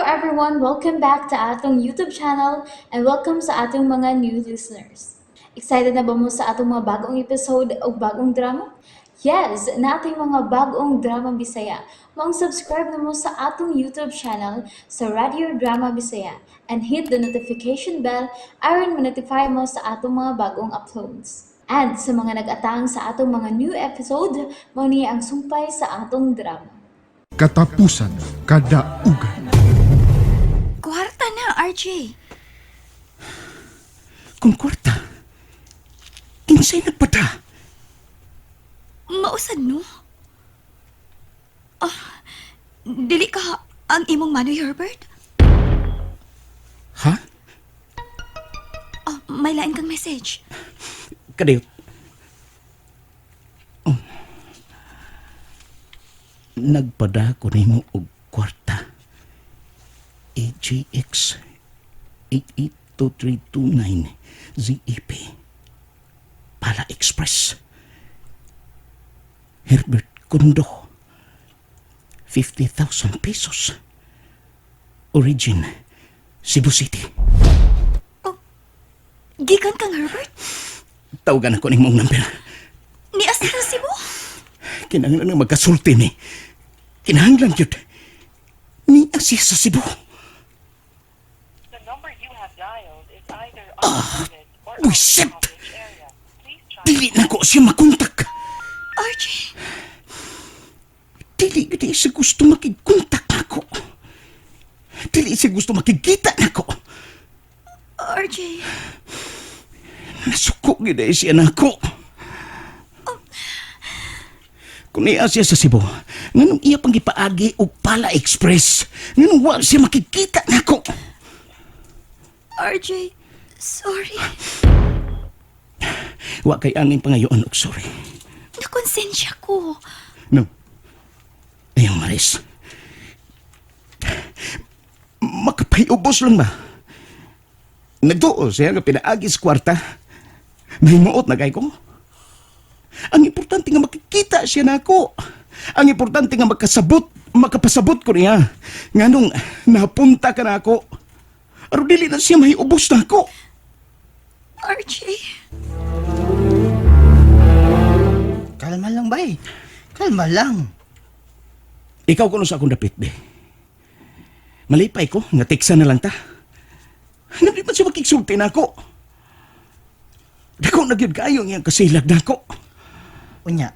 everyone! Welcome back to atong YouTube channel and welcome sa atong mga new listeners. Excited na ba mo sa atong mga bagong episode o bagong drama? Yes, nating mga bagong drama Bisaya. Maong subscribe na mo sa atong YouTube channel sa Radio Drama Bisaya and hit the notification bell aron ma-notify mo sa atong mga bagong uploads. And sa mga nag-atang sa atong mga new episode, mao ni ang sumpay sa atong drama. Katapusan Kadaugan. Kwarta na, RJ. Kung kwarta, kinsay nagpada? Mausad, no? Ah, dili ka ang imong manoy, Herbert? Ha? Ah, may lain kang message. Kadiyot. Oh. Nagpada ko nimo og kwarta. AJX 882329 ZEP Pala Express. Herbert Kundo, 50,000 pesos. Origin, Cebu City. Gikan kang Herbert? Tawagan ako ning mong number. Ni asa sa Cebu? Kinahanglan nga magkasulti ni. Kinahanglan yun. Ni siya sa Cebu. The number you have dialed is either unlisted or out of Buisit! coverage area. Please try Dili na ko siya makontak. RJ, Dili gid siya gusto makigkontak nako. Dili siya gusto makigkita nako. RJ. Nasuko gid ay siya nako. Kung niya siya sa Cebu, nganong iya pang gipaagi og Pala Express, nganong wa siya makikita nako. RJ, sorry. Wa kay aning pangayoon og sorry. Nakonsensya ko. No. Ayaw, Maris. Makapayubos lang ba? Nagtuo siya nga pinaagi sa kwarta. Nahimuot na kay ko. Ang importante nga makikita siya na ako. Ang importante nga makasabot, makapasabot ko niya. Nganong napunta ka na ako. Aron dili na siya mahiubos na ako. RJ. Kalma lang, bay. Kalma lang. Ikaw kuno sa akong dapit, be. Malipay ko, nga teksa na lang ta. Nga di man siya makigsulti na ako. Dako na gyud kaayo ang iyang kasilag na ako. Unya.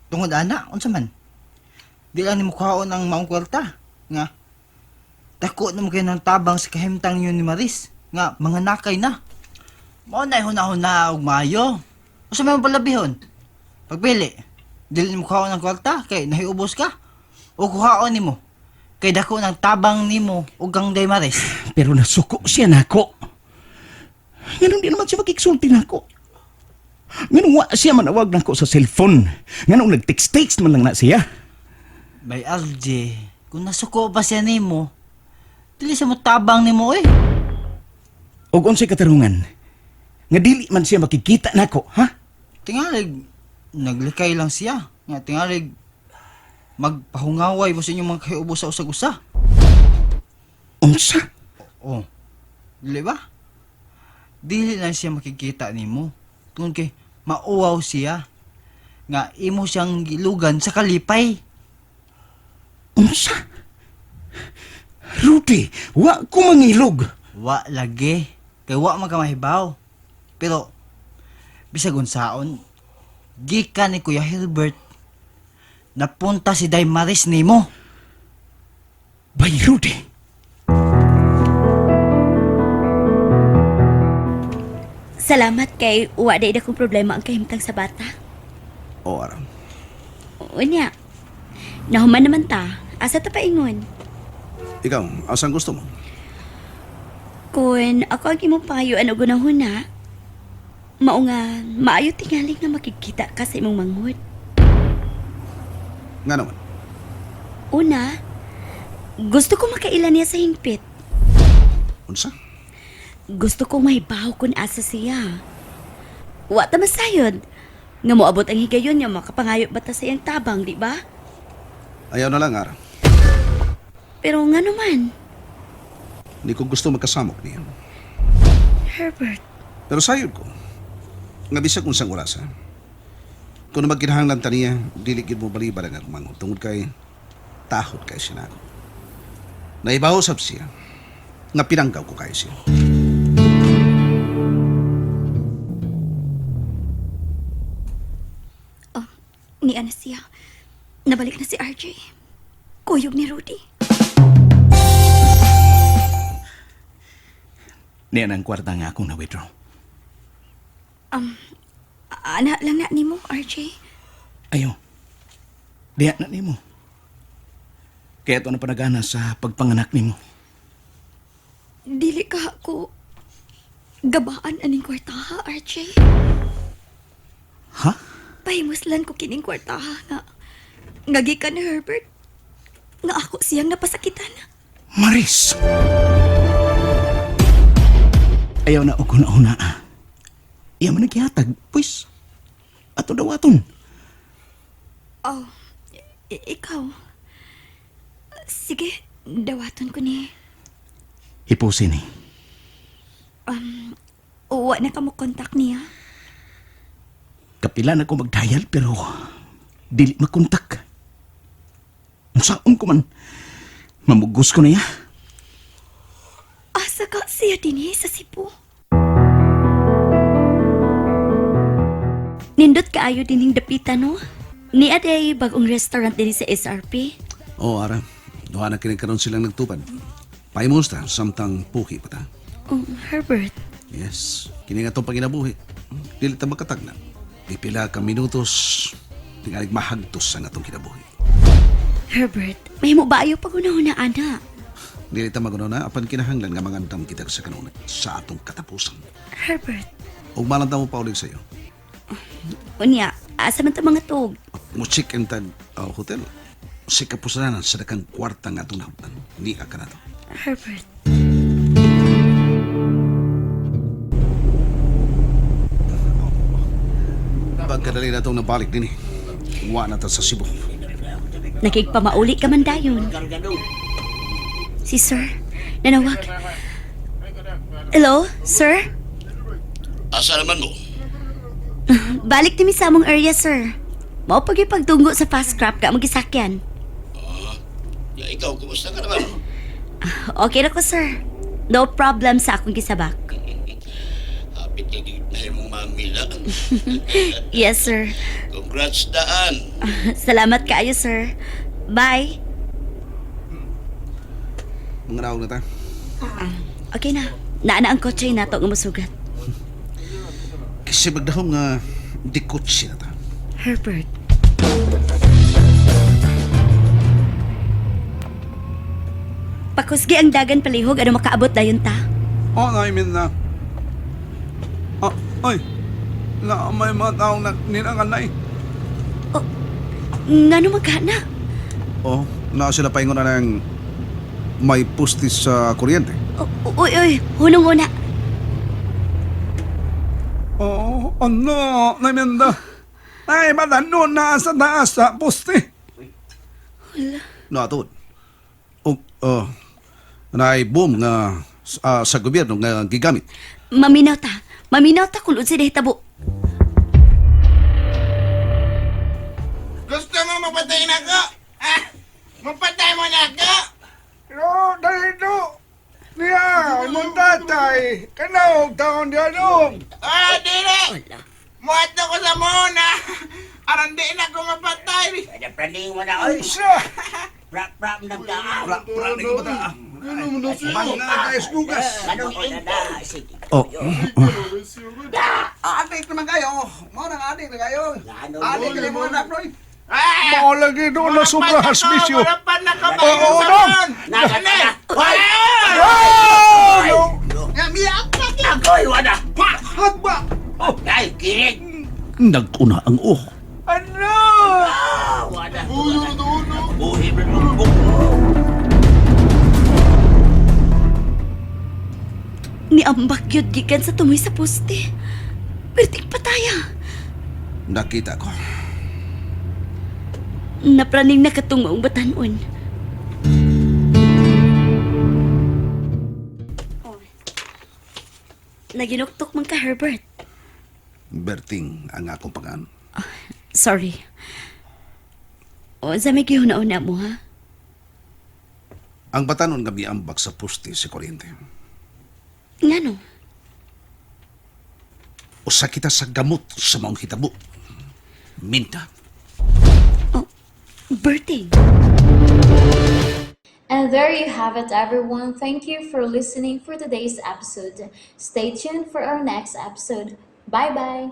Tungod ana, unsa man? Di lang nimo kuhaon ang maong kwarta. Nga. Dako na mo kayo ng tabang sa kahimtang yun ni Maris. Nga, mga nakay na. Mao na huna-huna og maayo. Unsa man palabihon? Pagpili, dili nimo kuhaon ang kwarta kay nahiubos ka. O kuhaon nimo kay dako ng tabang nimo ug kang Day Maris. Pero nasuko siya na ako. Nganong di naman siya makigsulti na ako. Nganong wa siya manawag na ako sa cellphone. Nganong nag-text-text man lang na siya. Bay RJ, kung nasuko pa siya nimo, dili siya mo tabang nimo eh. Og unsay katarungan. Nga dili man siya makikita nako, ha? Tingalig, naglikay lang siya. Nga, tingalig, magpahungaway mo sa inyong mga kahiubo sa usag-usa. Unsa? Oh, dili ba? Dili lang siya makikita nimo. Tungod kay mauwaw siya. Nga, imo siyang gilugan sa kalipay. Unsa? Rudy, wa ko mangilog. Wa lagi. Kay wa man ka mahibaw. Pero, bisag unsaon, gikan ni Kuya Hilbert, napunta si Day Maris nimo. Bay Rudy. Salamat kay wa day akong problema ang kahimtang sa bata. O, aram. Unya. Nahuman naman ta. Asa ta paingon? Ikaw, asan gusto mo? Kun ako ang imong pangayuan og hunahuna, mao nga maayo tingali nga makigkita ka sa imong manghud. Nga naman. Una, gusto ko makaila niya sa hingpit. Unsa? Gusto kong mahibaw kung asa siya. Wa ta masayod. Nga moabot ang higayon nga makapangayo ba ta sa iyang tabang, di ba? Ayaw na lang, aram. Pero nga naman, Hindi ko gusto magkasamok niya. Herbert, Pero sayod ko, nga bisag unsang oras, ha? Kung magkinahanglan ta niya, dili gyud mo balibar ang akong manghod tungod kay tahod kay siya nako. Naibaw sab siya nga pinanggaw ko kay siya. ni ana siya. Nabalik na si RJ. Kuyog ni Rudy. Niyan ang kwarta nga akong na-withdraw. Ana lang na nimo, RJ. Ayo. Diya na nimo. Kaya ito na panagana sa pagpanganak nimo. Dili ka ako gabaan aning kwartaha, RJ. Ha? Pahimuslan ko kining kwartaha nga ngagikan ni Herbert. Nga ako siyang napasakitan. Maris! Ayaw na og una-una. Iya man naghihatag, pues. Ato dawaton. Oh, ikaw. Sige, dawaton ko ni. Hipusin ni. Uwa na ka mo kontak niya. Kapila na ko magdayal pero dili makontak. Unsaon ko man, mamugos ko na ya. Asa ka siya dinhi sa Cebu? Nindot kaayo dinhing dapita no? Ni aday bagong restaurant dinhi sa SRP. Oo, ara. Duha na kini karon silang nagtupad. Pahimusta samtang puhi pa ta. Oh, Herbert, Yes, kini nga itong panginabuhi. Dili ta makatagna. Pipila ka minutos tingalig mahagtos ang atong kinabuhi. Herbert, may mo ba ayo pagunahon na ana? Dili ta magunaw na apan kinahanglan nga mangandam kita sa kanunay sa atong katapusan. Herbert, Ug malang ta mo paulig sa iyo. unya, asa man ta mga tug? Mo check in tag hotel. Sa kapusanan sa dakang kwarta nga atong nahutdan. Ni ka na to. Herbert, Pagkadali na itong nabalik din eh. Wa na ta sa Cebu. nakigpamauli ka man dayon. Si Sir, nanawag. Hello, sir? Asa naman mo? Balik nimi sa among area, sir. Mao pag pagtunggo sa fast crap ka magisakyan. Ya, ikaw, kumusta ka naman? Okay ra ko, sir. No problem sa akong gisabak. Hapit kay na mong mamila. Yes, sir. Congrats daan. Salamat kaayo, sir. Bye. Mga naog na ta. Okay na. Naana ang kotse nato nga musugat. Kasi magdahom nga di kotse na ta. Herbert. Pakusgi ang dagan palihog ano makaabot dayon ta. Oh, I mean na. Ah, ay. Na may mga taong ninanganay. Ngano magkana? Oh, na sila paingon na ng may pustis sa kuryente. Uy, uy, hunong una. Oo, ano, namenda. Ay, madano na sa taas sa poste. No, atod. O, oh, na boom nga sa gobyerno nga gigamit. Maminaw ta. Maminaw ta kung unsay nahitabo. Gusto mo mapatay na ako? Ah, mapatay mo na ako? No, dahil do. Niya, imong tatay. Kanaog taon diya dong. Ah, dili! Muadto ko sa muna! Aron di na ako mapatay! Isa. Pra, pra, ni ko bata. Mga guys, bugas. Oh, Adik naman kayo. Mao nang adik na kayo. Adik na mo anak, Roy. Ah! Mao lagi doon na sobra hasbisyo. Wala pa na Oo, kabayo sa dong. mon! Ano? Oh, no. Hagba! Naguna ang oh. Ano? Niambak yun gikan sa tumoy sa poste. Perting pataya. Nakita ko. Napraning nakatungo ang batanon. Naginuktok man ka, Herbert. Berting ang akong pangan. Sorry. O, sa may gihuna-una mo, ha? Ang batanon nga miambak sa poste sa kuryente. Ngano? Usa kita sa gamot sa maong hitabo. Minta. Oh, Berting. And there you have it, everyone. Thank you for listening for today's episode. Stay tuned for our next episode. Bye bye.